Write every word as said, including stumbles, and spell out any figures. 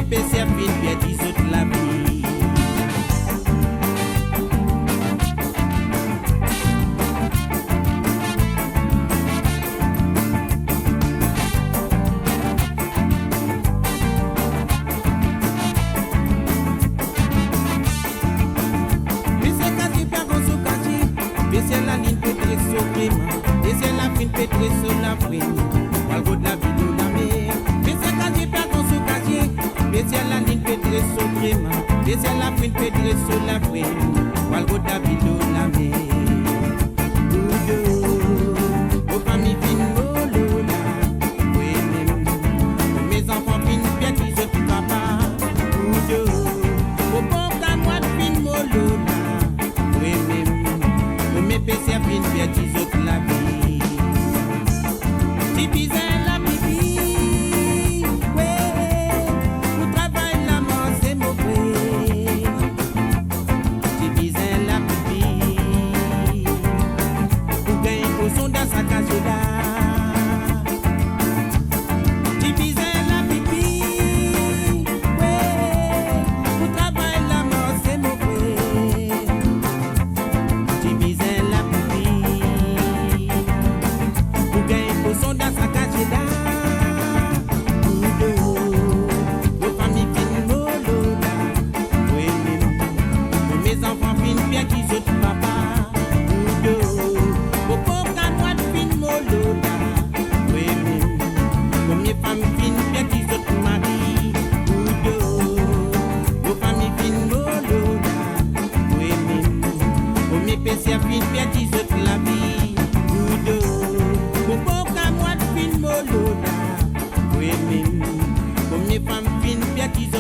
Peser finn perdi zot lavi. Peser kazie pe avan so kazie, peser lalinn pe dres so krema, peser lafinn pe dres so lafrinn, pou al rod lavi lor lamer. Peser kazie pe avan so kazie, peser lalinn pe dres so krema, peser lafinn pe dres so lafrinn, pou al rod lavi lor lamer. Oudo, mo fami finn molo la, wi mem, mo zanfan finn perdi zot papa. Oudo, mo pov kamwad finn molo la, wi mem, mo mem peser finn perdi zot lavi. Ti bizin lapipi, we, pou travay la manze mo frer. Ti bizin lapipi, pou gagn poson dan sa kazie la. Ti bizin lapipi, we, pou travay la manze mo frer. Ti bizin lapipi, pou gagn poson dan sa kazie la. Oudo, mo fami finn molo la, wi mem, mo mem zanfan finn perdi zot papa. Oudo, mo pov kamwad finn molo la, wi mem, mo mem fam finn perdi zot mari. Oudo, mo fami finn molo la, wi mem, mo mem peser finn perdi zot lavi. Oudo, mo pov kamwad finn molo la, wi mem, mo mem fam finn perdi zot